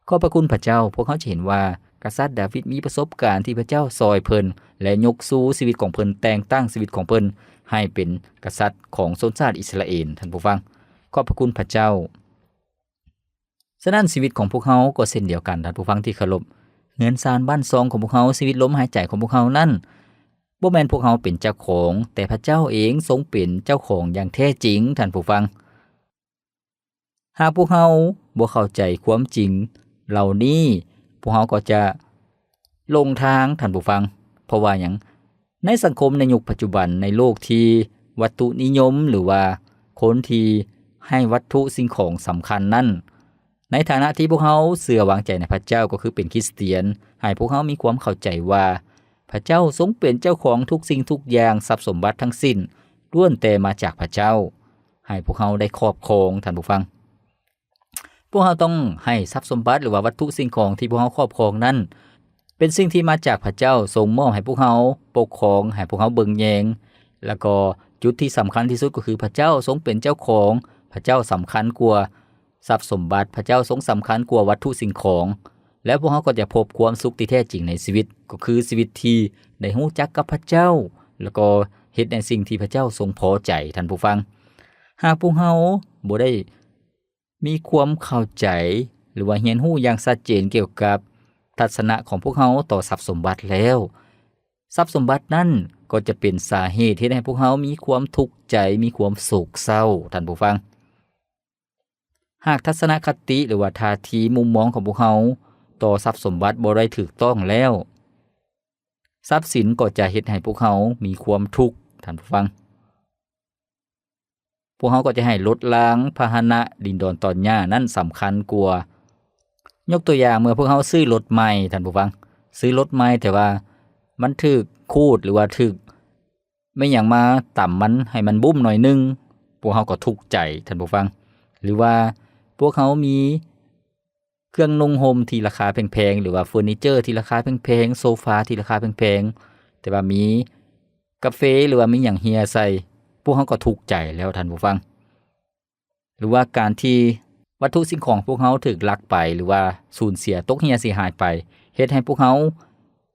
ຂອບພະຄຸນພະເຈົ້າ, ພວກເຮົາຈະເຫັນວ່າກະສັດດາວິດມີປະສົບການທີ່ພະເຈົ້າຊ່ອຍເພິ່ນ ແລະ ຍົກຊູຊີວິດຂອງເພິ່ນ, ແຕ່ງຕັ້ງຊີວິດຂອງເພິ່ນໃຫ້ເປັນກະສັດຂອງຊົນຊາດອິດສະຣາເອນ, ທ່ານຜູ້ຟັງ. ຂອບພະຄຸນພະເຈົ້າ. ສະນັ້ນ, ຊີວິດຂອງພວກເຮົາກໍເຊັ່ນດຽວກັນ, ທ່ານຜູ້ຟັງທີ່ເຄົາລົບ. ເຮືອນຊານບ້ານຊ່ອງຂອງພວກເຮົາ, ຊີວິດລົມຫາຍໃຈຂອງພວກເຮົານັ້ນ, ບໍ່ແມ່ນພວກເຮົາເປັນເຈົ້າຂອງ, ແຕ່ພະເຈົ້າເອງຊົງເປັນເຈົ້າຂອງຢ່າງແທ້ຈິງ, ທ່ານຜູ້ຟັງ. ຫາກພວກເຮົາບໍ່ເຂົ້າໃຈຄວາມຈິງເຫຼົ່ານີ້, ພວກເຮົາກໍຈະຫຼົງທາງ, ທ່ານຜູ້ຟັງ. ເພາະວ່າຫຍັງ? ໃນສັງຄົມໃນຍຸກປັດຈຸບັນ, ໃນໂລກທີ່ວັດຖຸນິຍົມ ຫຼືວ່າຄົນທີ່ໃຫ້ວັດຖຸສິ່ງຂອງສຳຄັນນັ້ນ, ໃນຖານະທີ່ພວກເຮົາເຊື່ອວາງໃຈໃນພະເຈົ້າ, ກໍຄືເປັນຄຣິສຕຽນ, ໃຫ້ພວກເຮົາມີຄວາມເຂົ້າໃຈວ່າ ພະເຈົ້າຊົງເປັນເຈົ້າຂອງທຸກສິ່ງທຸກຢ່າງ, ຊັບສົມບັດທັງສິ້ນ ລ້ວນແຕ່ມາຈາກພະເຈົ້າ, ໃຫ້ພວກເຮົາໄດ້ຄອບຄອງ, ທ່ານຜູ້ຟັງ. ພວກເຮົາຕ້ອງໃຫ້ຊັບສົມບັດ ຫຼືວ່າວັດຖຸສິ່ງຂອງທີ່ພວກເຮົາຄອບຄອງນັ້ນ ເປັນສິ່ງທີ່ມາຈາກພະເຈົ້າຊົງມອບໃຫ້ພວກເຮົາປົກຄອງ, ໃຫ້ພວກເຮົາເບິ່ງແຍງ, ແລ້ວກໍຈຸດທີ່ສຳຄັນທີ່ສຸດກໍຄືພະເຈົ້າຊົງເປັນເຈົ້າຂອງ, ພະເຈົ້າສຳຄັນກວ່າຊັບສົມບັດ, ພະເຈົ້າຊົງສຳຄັນກວ່າວັດຖຸສິ່ງຂອງ. ແລ້ວພວກເຮົາກໍຈະພົບຄວາມສຸກທີ່ແທ້ຈິງໃນຊີວິດ, ກໍຄືຊີວິດທີ່ໄດ້ຮູ້ຈັກກັບພະເຈົ້າ ແລ້ວກໍເຮັດໃນສິ່ງທີ່ພະເຈົ້າຊົງພໍໃຈ, ທ່ານຜູ້ຟັງ. ຫາກພວກເຮົາບໍ່ໄດ້ມີຄວາມເຂົ້າໃຈ ຫຼືວ່າຮຽນຮູ້ຢ່າງຊັດເຈນກ່ຽວກັບທັດສະນະຂອງພວກເຮົາຕໍ່ຊັບສົມບັດແລ້ວ, ຊັບສົມບັດນັ້ນກໍຈະເປັນສາເຫດເຮັດໃຫ້ພວກເຮົາມີຄວາມທຸກໃຈ, ມີຄວາມໂສກເສົ້າ, ທ່ານຜູ້ຟັງ. ຫາກທັດສະນະຄະຕິ ຫຼືວ່າທ່າທີມຸມມອງຂອງພວກເຮົາຕໍ່ຊັບສົມບັດບໍ່ໄດ້ຖືກຕ້ອງແລ້ວ, ຊັບສິນກໍຈະເຮັດໃຫ້ພວກເຮົາມີຄວາມທຸກ, ທ່ານຜູ້ຟັງ. ພວກເຮົາກໍຈະໃຫ້ລົດລາງພາຫະນະດິນດອນຕອນຫຍ້ານັ້ນສຳຄັນກວ່າ. ຍົກຕົວຢ່າງ, ເມື່ອພວກເຮົາຊື້ລົດໃໝ່, ທ່ານຜູ້ຟັງ, ຊື້ລົດໃໝ່ ແຕ່ວ່າມັນຖືກຂູດ ຫຼືວ່າຖືກ ແມ່ນຫຍັງມາຕຳມັນໃຫ້ມັນບຸ້ມໜ້ອຍໜຶ່ງ, ພວກເຮົາກໍທຸກໃຈ, ທ່ານຜູ້ຟັງ. ຫຼືວ່າພວກເຮົາມີເຄື່ອງນຸ່ງຫົ່ມທີ່ລາຄາແພງໆ ຫຼືວ່າເຟີນີເຈີທີ່ລາຄາແພງໆ, ໂຊຟາທີ່ລາຄາແພງໆ, ແຕ່ວ່າມີກາເຟ ຫຼືວ່າມີຫຍັງເຮ່ຍໃສ່, ພວກເຮົາກໍທຸກໃຈແລ້ວ, ທ່ານຜູ້ຟັງ. ຫຼືວ່າການທີ່ວັດຖຸສິ່ງຂອງພວກເຮົາຖືກລັກໄປ ຫຼືວ່າສູນເສຍ, ຕົກເຮ່ຍເສຍຫາຍໄປ, ເຮັດໃຫ້ພວກເຮົາ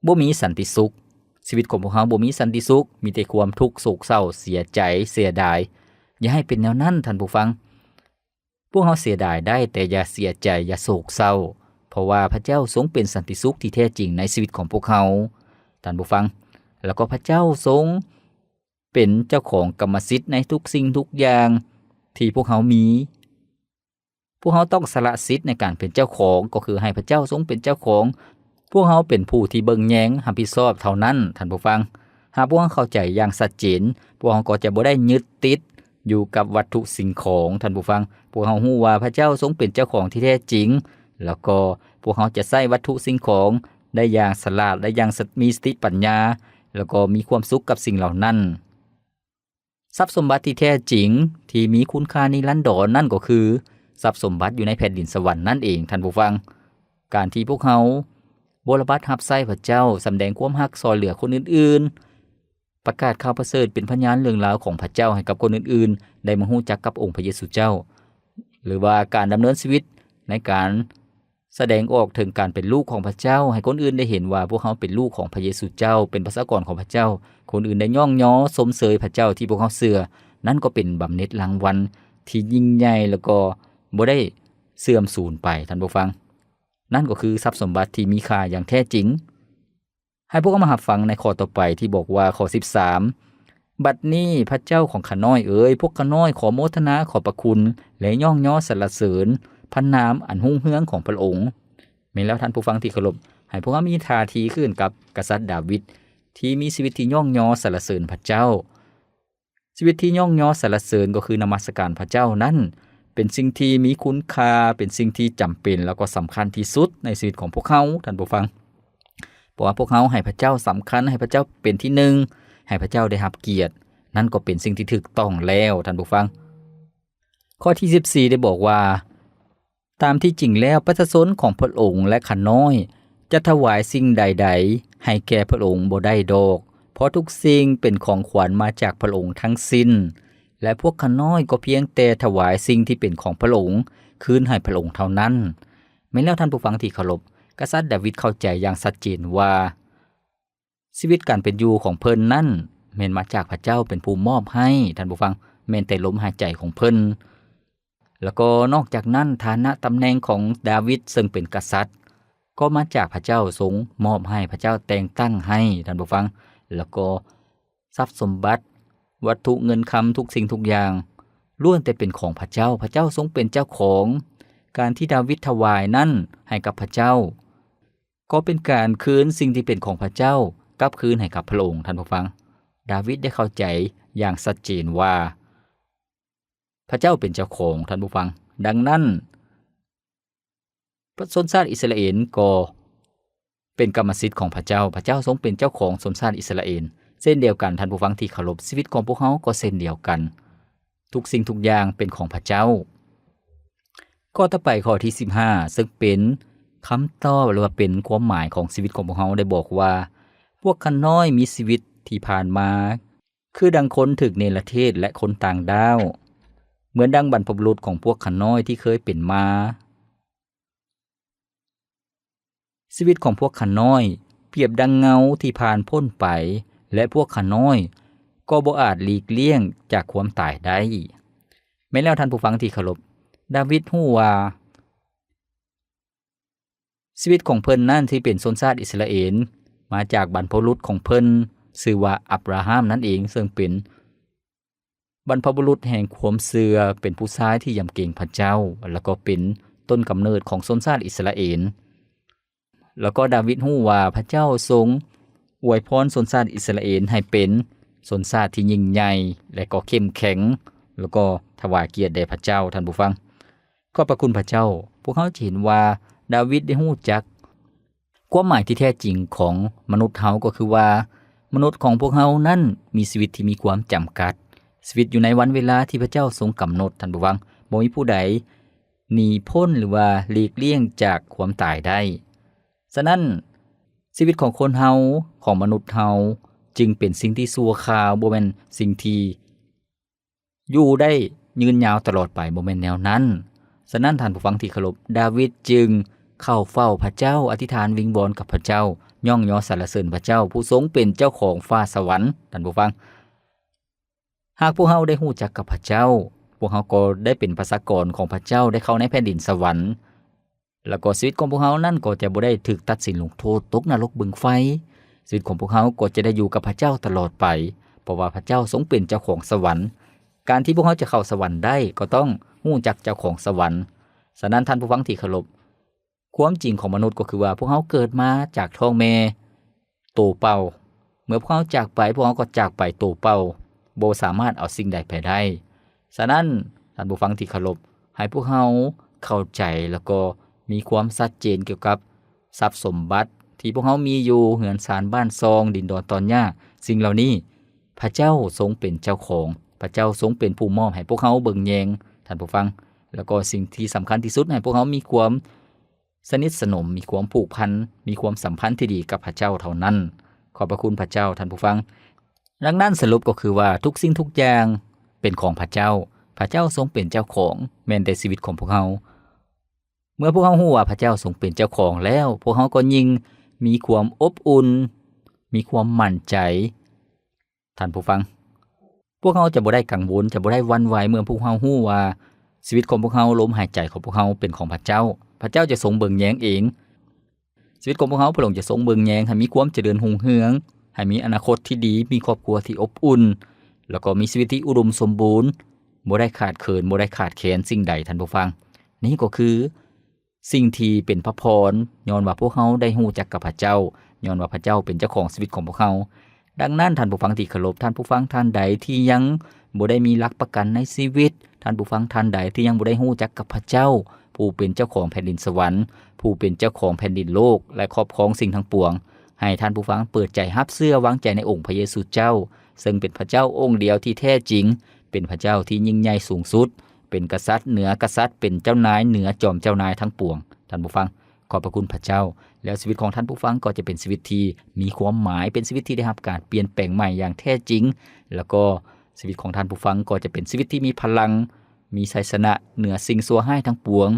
ບໍ່ມີສັນຕິສຸກ. ຊີວິດຂອງພວກເຮົາບໍ່ມີສັນຕິສຸກ, ມີແຕ່ຄວາມທຸກ, ໂສກເສົ້າ, ເສຍໃຈ, ເສຍດາຍ. ຢ່າໃຫ້ເປັນແນວນັ້ນ, ທ່ານຜູ້ຟັງ. ພວກເຮົາເສຍດາຍໄດ້, ແຕ່ຢ່າເສຍໃຈ, ຢ່າໂສກເສົ້າ, ເພາະວ່າພະເຈົ້າຊົງເປັນສັນຕິສຸກທີ່ແທ້ຈິງໃນຊີວິດຂອງພວກເຮົາ, ທ່ານຜູ້ຟັງ. ແລ້ວກໍພະເຈົ້າຊົງ ເປັນເຈົ້າຂອງກຳມະສິດໃນທຸກສິ່ງທຸກຢ່າງທີ່ພວກເຮົາມີ. ພວກເຮົາຕ້ອງສະຫຼະສິດໃນການເປັນເຈົ້າຂອງ, ກໍຄືໃຫ້ພະເຈົ້າຊົງເປັນເຈົ້າຂອງ. ພວກເຮົາເປັນຜູ້ທີ່ເບິ່ງແຍງຮັບຜິດຊອບເທົ່ານັ້ນ, ທ່ານຜູ້ຟັງ. ຫາກພວກເຮົາເຂົ້າໃຈຢ່າງຊັດເຈນ, ພວກເຮົາກໍຈະບໍ່ໄດ້ຍຶດຕິດຢູ່ກັບວັດຖຸສິ່ງຂອງ, ທ່ານຜູ້ຟັງ. ພວກເຮົາຮູ້ວ່າພະເຈົ້າຊົງເປັນເຈົ້າຂອງທີ່ແທ້ຈິງ, ແລ້ວກໍພວກເຮົາຈະໃຊ້ວັດຖຸສິ່ງຂອງໄດ້ຢ່າງສະຫຼາດ, ໄດ້ຢ່າງສະ- ມີສະຕິປັນຍາ, ແລ້ວກໍມີຄວາມສຸກກັບສິ່ງເຫຼົ່ານັ້ນ. ຊັບສົມບັດທີ່ແທ້ຈິງທີ່ມີຄຸນຄ່ານິລັນດອນນັ້ນກໍຄືຊັບສົມບັດຢູ່ໃນແຜ່ນດິນສະຫວັນນັ້ນເອງ, ທ່ານຜູ້ຟັງ. ການທີ່ພວກເຮົາບໍລະບັດຮັບໃຊ້ພະເຈົ້າ, ສຳແດງຄວາມຮັກຊ່ອຍເຫຼືອຄົນອື່ນໆ, ປະກາດຂ່າວປະເສີດ, ເປັນພະຍານເລື່ອງລາວຂອງພະເຈົ້າໃຫ້ກັບຄົນອື່ນໆໄດ້ມາຮູ້ຈັກກັບອົງພະເຢຊູເຈົ້າ, ຫຼືວ່າການດຳເນີນຊີວິດໃນການ ສະແດງອອກເຖິງການເປັນລູກຂອງພະເຈົ້າ ໃຫ້ຄົນອື່ນໄດ້ເຫັນວ່າພວກເຮົາເປັນລູກຂອງພະເຢຊູເຈົ້າ, ເປັນປະຊາກອນຂອງພະເຈົ້າ, ຄົນອື່ນໄດ້ຍ້ອງຍໍຊົມເຊີຍພະເຈົ້າທີ່ພວກເຮົາເຊື່ອ, ນັ້ນກໍເປັນບຳເໜັດລາງວັນທີ່ຍິ່ງໃຫຍ່ ແລ້ວກໍບໍ່ໄດ້ເສື່ອມສູນໄປ, ທ່ານຜູ້ຟັງ. ນັ້ນກໍຄືຊັບສົມບັດທີ່ມີຄ່າຢ່າງແທ້ຈິງ. ໃຫ້ພວກເຮົາມາຮັບຟັງໃນຂໍ້ຕໍ່ໄປທີ່ບອກວ່າ ຂໍ້ສິບສາມ ບັດນີ້ພະເຈົ້າຂອງຂ້ານ້ອຍເອີຍ, ພວກຂ້ານ້ອຍຂໍໂມທະນາຂອບພະຄຸນ ແລະ ຍ້ອງຍໍສັນລະເສີນພະນາມອັນຮຸ່ງເຮືອງຂອງພະອົງ. ແມ່ນແລ້ວທ່ານຜູ້ຟັງທີ່ເຄົາລົບ, ໃຫ້ພວກເຮົາມີທ່າທີຄືກັນກັບກະສັດດາວິດ ທີ່ມີຊີວິດທີ່ຍ້ອງຍໍສັນລະເສີນພະເຈົ້າ. ຊີວິດທີ່ຍ້ອງຍໍສັນລະເສີນ ກໍຄືນະມັດສະການພະເຈົ້ານັ້ນ ເປັນສິ່ງທີ່ມີຄຸນຄ່າ, ເປັນສິ່ງທີ່ຈຳເປັນ ແລ້ວກໍສຳຄັນທີ່ສຸດໃນຊີວິດຂອງພວກເຮົາ, ທ່ານຜູ້ຟັງ. ເພາະວ່າພວກເຮົາໃຫ້ພະເຈົ້າສຳຄັນ, ໃຫ້ພະເຈົ້າເປັນທີໜຶ່ງ, ໃຫ້ພະເຈົ້າໄດ້ຮັບກຽດ, ນັ້ນກໍເປັນສິ່ງທີ່ຖືກຕ້ອງແລ້ວ, ທ່ານຜູ້ຟັງ. ຂໍ້ທີສິບສີ່ ໄດ້ບອກວ່າ, ຕາມທີ່ຈິງແລ້ວ ປະຊາຊົນຂອງພະອົງ ແລະ ຂ້ານ້ອຍ ຈະຖວາຍສິ່ງໃດໆໃຫ້ແກ່ພະອົງບໍ່ໄດ້ດອກ, ເພາະທຸກສິ່ງເປັນຂອງຂວັນມາຈາກພະອົງທັງສິ້ນ, ແລະ ພວກຂ້ານ້ອຍກໍພຽງແຕ່ຖວາຍສິ່ງທີ່ເປັນຂອງພະອົງຄືນໃຫ້ພະອົງເທົ່ານັ້ນ. ແມ່ນແລ້ວທ່ານຜູ້ຟັງທີ່ເຄົາລົບ, ກະສັດດາວິດເຂົ້າໃຈຢ່າງຊັດເຈນວ່າ ຊີວິດການເປັນຢູ່ຂອງເພິ່ນນັ້ນ ແມ່ນມາຈາກພະເຈົ້າເປັນຜູ້ມອບໃຫ້, ທ່ານຜູ້ຟັງ, ແມ່ນແຕ່ລົມຫາຍໃຈຂອງເພິ່ນ. ແລ້ວກໍນອກຈາກນັ້ນ, ຖານະຕຳແໜ່ງຂອງດາວິດເຊິ່ງເປັນກະສັດ ກໍມາຈາກພະເຈົ້າຊົງມອບໃຫ້, ພະເຈົ້າແຕ່ງຕັ້ງໃຫ້, ທ່ານຜູ້ຟັງ. ແລ້ວກໍຊັບສົມບັດ, ວັດຖຸເງິນຄຳ, ທຸກສິ່ງທຸກຢ່າງ ລ້ວນແຕ່ເປັນຂອງພະເຈົ້າ. ພະເຈົ້າຊົງເປັນເຈົ້າຂອງ. ການທີ່ດາວິດຖວາຍນັ້ນໃຫ້ກັບພະເຈົ້າ ກໍເປັນການຄືນສິ່ງທີ່ເປັນຂອງພະເຈົ້າກັບຄືນໃຫ້ກັບພະອົງ, ທ່ານຜູ້ຟັງ. ດາວິດໄດ້ເຂົ້າໃຈຢ່າງຊັດເຈນວ່າ ພະເຈົ້າເປັນເຈົ້າຂອງ, ທ່ານຜູ້ຟັງ. ດັ່ງນັ້ນ, ຊົນຊາດອິດສະຣາເອນກໍເປັນກຳມະສິດຂອງພະເຈົ້າ. ພະເຈົ້າຊົງເປັນເຈົ້າຂອງຊົນຊາດອິດສະຣາເອນ. ເຊັ່ນດຽວກັນ, ທ່ານຜູ້ຟັງທີ່ເຄົາລົບ, ຊີວິດຂອງພວກເຮົາກໍເຊັ່ນດຽວກັນ. ທຸກສິ່ງທຸກຢ່າງເປັນຂອງພະເຈົ້າ. ຂໍ້ຕໍ່ໄປ ຂໍ້ທີສິບຫ້າ ເຊິ່ງເປັນຄຳຕອບ ຫຼືວ່າເປັນຄວາມໝາຍຂອງຊີວິດຂອງພວກເຮົາ ໄດ້ບອກວ່າ ພວກຂ້ານ້ອຍມີຊີວິດທີ່ຜ່ານມາ ຄືດັ່ງຄົນຖືກເນລະເທດ ແລະ ຄົນຕ່າງດ້າວ ເໝືອນດັ່ງບັນພະບຸລຸດຂອງພວກຂ້ານ້ອຍທີ່ເຄີຍເປັນມາ. ຊີວິດຂອງພວກຂ້ານ້ອຍປຽບດັ່ງເງົາທີ່ຜ່ານພົ້ນໄປ ແລະ ພວກຂ້ານ້ອຍກໍບໍ່ອາດຫຼີກລ່ຽງຈາກຄວາມຕາຍໄດ້. ແມ່ນແລ້ວທ່ານຜູ້ຟັງທີ່ເຄົາລົບ, ດາວິດຮູ້ວ່າ ຊີວິດຂອງເພິ່ນນັ້ນທີ່ເປັນຊົນຊາດອິດສະຣາເອນ ມາຈາກບັນພະບຸລຸດຂອງເພິ່ນ ຊື່ວ່າອັບຣາຮາມນັ້ນເອງ ເຊິ່ງເປັນ ບັນພະບຸລຸດແຫ່ງຄວາມເຊື່ອ ເປັນຜູ້ຊາຍທີ່ຢຳເກງພະເຈົ້າ ແລ້ວກໍເປັນຕົ້ນກຳເນີດຂອງຊົນຊາດອິດສະຣາເອນ. ແລ້ວກໍດາວິດຮູ້ວ່າພະເຈົ້າຊົງອວຍພອນຊົນຊາດອິດສະຣາເອນໃຫ້ເປັນຊົນຊາດທີ່ຍິ່ງໃຫຍ່ ແລະກໍເຂັ້ມແຂງ ແລ້ວກໍຖວາຍກຽດແດ່ພະເຈົ້າ. ທ່ານຜູ້ຟັງ, ຂອບພະຄຸນພະເຈົ້າ. ພວກເຮົາຈະເຫັນວ່າດາວິດໄດ້ຮູ້ຈັກ ຄວາມໝາຍທີ່ແທ້ຈິງຂອງມະນຸດເຮົາກໍຄືວ່າ ມະນຸດຂອງພວກເຮົານັ້ນມີຊີວິດທີ່ມີຄວາມຈຳກັດ, ຊີວິດຢູ່ໃນວັນເວລາທີ່ພະເຈົ້າຊົງກຳນົດ. ທ່ານຜູ້ຟັງ, ບໍ່ມີຜູ້ໃດໜີພົ້ນ ຫຼືວ່າຫຼີກລ່ຽງຈາກຄວາມຕາຍໄດ້. ສະນັ້ນ, ຊີວິດຂອງຄົນເຮົາ, ຂອງມະນຸດເຮົາ ຈຶ່ງເປັນສິ່ງທີ່ຊົ່ວຄາວ, ບໍ່ແມ່ນສິ່ງທີ່ ຢູ່ໄດ້ຍືນຍາວຕະຫຼອດໄປ, ບໍ່ແມ່ນແນວນັ້ນ. ສະນັ້ນທ່ານຜູ້ຟັງທີ່ເຄົາລົບ, ດາວິດຈຶ່ງເຂົ້າເຝົ້າພະເຈົ້າ, ອະທິຖານວິງວອນກັບພະເຈົ້າ, ຍ້ອງຍໍສັນລະເສີນພະເຈົ້າ, ຜູ້ຊົງເປັນເຈົ້າຂອງຟ້າສະຫວັນ. ທ່ານຜູ້ຟັງ, ຫາກພວກເຮົາໄດ້ຮູ້ຈັກກັບພະເຈົ້າ, ພວກເຮົາກໍໄດ້ເປັນປະຊາກອນຂອງພະເຈົ້າ, ໄດ້ເຂົ້າໃນແຜ່ນດິນສະຫວັນ. ແລ້ວກໍຊີວິດຂອງພວກເຮົານັ້ນກໍຈະບໍ່ໄດ້ຖືກຕັດສິນລົງໂທດຕົກນະລົກບຶງໄຟ. ຊີວິດຂອງພວກເຮົາກໍຈະໄດ້ຢູ່ກັບພະເຈົ້າຕະຫຼອດໄປ, ເພາະວ່າພະເຈົ້າຊົງເປັນເຈົ້າຂອງສະຫວັນ. ການທີ່ພວກເຮົາຈະເຂົ້າສະຫວັນໄດ້, ກໍຕ້ອງຮູ້ຈັກເຈົ້າຂອງສະຫວັນ. ສະນັ້ນທ່ານຜູ້ຟັງທີ່ເຄົາລົບ, ຄວາມຈິງຂອງມະນຸດກໍຄືວ່າ ພວກເຮົາເກີດມາຈາກທ້ອງແມ່ ໂຕເປົ່າ. ເມື່ອພວກເຮົາຈາກໄປ, ພວກເຮົາກໍຈາກໄປໂຕເປົ່າ, ບໍ່ສາມາດເອົາສິ່ງໃດໄປໄດ້. ສະນັ້ນ, ທ່ານຜູ້ຟັງທີ່ເຄົາລົບ, ໃຫ້ພວກເຮົາເຂົ້າໃຈ ແລ້ວກໍມີຄວາມຊັດເຈນກ່ຽວກັບຊັບສົມບັດທີ່ພວກເຮົາມີຢູ່, ເຮືອນຊານບ້ານຊ່ອງ, ດິນດອນຕອນຫຍ້າ, ສິ່ງເຫຼົ່ານີ້ ພະເຈົ້າຊົງເປັນເຈົ້າຂອງ, ພະເຈົ້າຊົງເປັນຜູ້ມອບໃຫ້ພວກເຮົາເບິ່ງແຍງ, ທ່ານຜູ້ຟັງ. ແລ້ວກໍສິ່ງທີ່ສຳຄັນທີ່ສຸດ, ໃຫ້ພວກເຮົາມີຄວາມ ສະໜິດສະໜົມ, ມີຄວາມຜູກພັນ, ມີຄວາມສຳພັນທີ່ດີກັບພະເຈົ້າເທົ່ານັ້ນ. ຂອບພະຄຸນພະເຈົ້າ, ທ່ານຜູ້ຟັງ. ດັ່ງນັ້ນສະຫຼຸບກໍຄືວ່າ ທຸກສິ່ງທຸກຢ່າງເປັນຂອງພະເຈົ້າ. ພະເຈົ້າຊົງເປັນເຈົ້າຂອງ, ແມ່ນແຕ່ຊີວິດຂອງພວກເຮົາ. ເມື່ອພວກເຮົາຮູ້ວ່າພະເຈົ້າຊົງເປັນເຈົ້າຂອງແລ້ວ, ພວກເຮົາກໍຍິ່ງມີຄວາມອົບອຸ່ນ, ມີຄວາມໝັ້ນໃຈ. ທ່ານຜູ້ຟັງ, ພວກເຮົາຈະບໍ່ໄດ້ກັງວົນ, ຈະບໍ່ໄດ້ຫວັ່ນໄຫວ ເມື່ອພວກເຮົາຮູ້ວ່າຊີວິດຂອງພວກເຮົາ, ລົມຫາຍໃຈຂອງພວກເຮົາເປັນຂອງພະເຈົ້າ. ພະເຈົ້າຈະຊົງເບິ່ງແຍງເອງ. ຊີວິດຂອງພວກເຮົາ, ພະອົງຈະຊົງເບິ່ງແຍງໃຫ້ມີຄວາມຈະເລີນຮຸ່ງເຮືອງ, ໃຫ້ມີອະນາຄົດທີ່ດີ, ມີຄອບຄົວທີ່ອົບອຸ່ນ, ແລ້ວກໍມີຊີວິດທີ່ອຸດົມສົມບູນ, ບໍ່ໄດ້ຂາດເຂີນ, ບໍ່ໄດ້ຂາດແຄນສິ່ງໃດ, ທ່ານຜູ້ຟັງ. ນີ້ກໍຄື ສິ່ງທີ່ເປັນພະພອນ, ຍ້ອນວ່າພວກເຮົາໄດ້ຮູ້ຈັກກັບພະເຈົ້າ, ຍ້ອນວ່າພະເຈົ້າເປັນເຈົ້າຂອງຊີວິດຂອງພວກເຮົາ. ດັ່ງນັ້ນ, ທ່ານຜູ້ຟັງທີ່ເຄົາລົບ, ທ່ານຜູ້ຟັງທ່ານໃດທີ່ຍັງບໍ່ໄດ້ມີຫຼັກປະກັນໃນຊີວິດ, ທ່ານຜູ້ຟັງທ່ານໃດທີ່ຍັງບໍ່ໄດ້ຮູ້ຈັກກັບພະເຈົ້າ, ຜູ້ເປັນເຈົ້າຂອງແຜ່ນດິນສະຫວັນ, ຜູ້ເປັນເຈົ້າຂອງແຜ່ນດິນໂລກ ແລະ ຄອບຄອງສິ່ງທັງປວງ, ໃຫ້ທ່ານຜູ້ຟັງເປີດໃຈຮັບເຊື່ອວາງໃຈໃນອົງພະເຢຊູເຈົ້າ, ເຊິ່ງເປັນພະເຈົ້າອົງດຽວທີ່ແທ້ຈິງ, ເປັນພະເຈົ້າທີ່ຍິ່ງໃຫຍ່ສູງສຸດ, ເປັນກະສັດເໜືອກະສັດ, ເປັນເຈົ້ານາຍເໜືອຈອມເຈົ້ານາຍທັງປວງ. ທ່ານຜູ້ຟັງ, ຂອບພະຄຸນພະເຈົ້າ. ແລ້ວຊີວິດຂອງທ່ານຜູ້ຟັງກໍຈະເປັນຊີວິດທີ່ມີຄວາມໝາຍ, ເປັນຊີວິດທີ່ໄດ້ຮັບການປ່ຽນແປງໃໝ່ຢ່າງແທ້ຈິງ, ແລ້ວກໍຊີວິດຂອງທ່ານຜູ້ຟັງກໍຈະເປັນຊີວິດທີ່ມີພະລັງ, ມີໄຊຊະນະເໜືອສິ່ງຊົ່ວຮ້າຍທັງປວງ,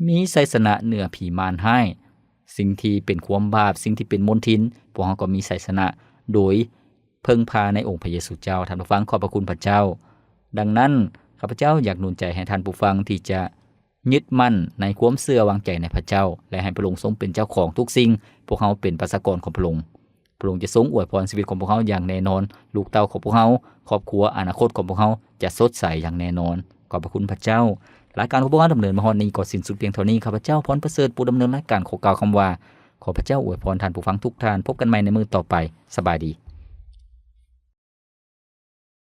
ມີໄຊຊະນະເໜືອຜີມານຮ້າຍ, ສິ່ງທີ່ເປັນຄວາມບາບ, ສິ່ງທີ່ເປັນມົນທິນ, ພວກເຮົາກໍມີໄຊຊະນະໂດຍ ເພິ່ງພາໃນອົງພະເຢຊູເຈົ້າ. ທ່ານຜູ້ຟັງ, ຂອບພະຄຸນພະເຈົ້າ. ດັ່ງນັ້ນ, ຂ້າພະເຈົ້າຢາກໜູນໃຈໃຫ້ທ່ານຜູ້ຟັງທີ່ຈະຍຶດໝັ້ນໃນຄວາມເຊື່ອວາງໃຈໃນພະເຈົ້າ ແລະ ໃຫ້ພະອົງຊົງເປັນເຈົ້າຂອງທຸກສິ່ງ. ພວກເຮົາເປັນປະຊາກອນຂອງພະອົງ. ພະອົງຈະຊົງອວຍພອນຊີວິດຂອງພວກເຮົາຢ່າງແນ່ນອນ. ລູກເຕົ້າຂອງພວກເຮົາ, ຄອບຄົວ, ອະນາຄົດຂອງພວກເຮົາຈະສົດໃສຢ່າງແນ່ນອນ. ຂອບພະຄຸນພະເຈົ້າ. ລາຍການຂອງພວກເຮົາດຳເນີນມາຮອດນີ້ກໍສິ້ນສຸດພຽງເທົ່ານີ້. ຂ້າພະເຈົ້າ ພອນປະເສີດ, ຜູ້ດຳເນີນລາຍການ ຂໍກ່າວຄຳວ່າ ຂໍພະເຈົ້າອວຍພອນທ່ານຜູ້ຟັງທຸກທ່ານ. ພົບກັນໃໝ່ໃນມື້ຕໍ່ໄປ. ສະບາຍດີ.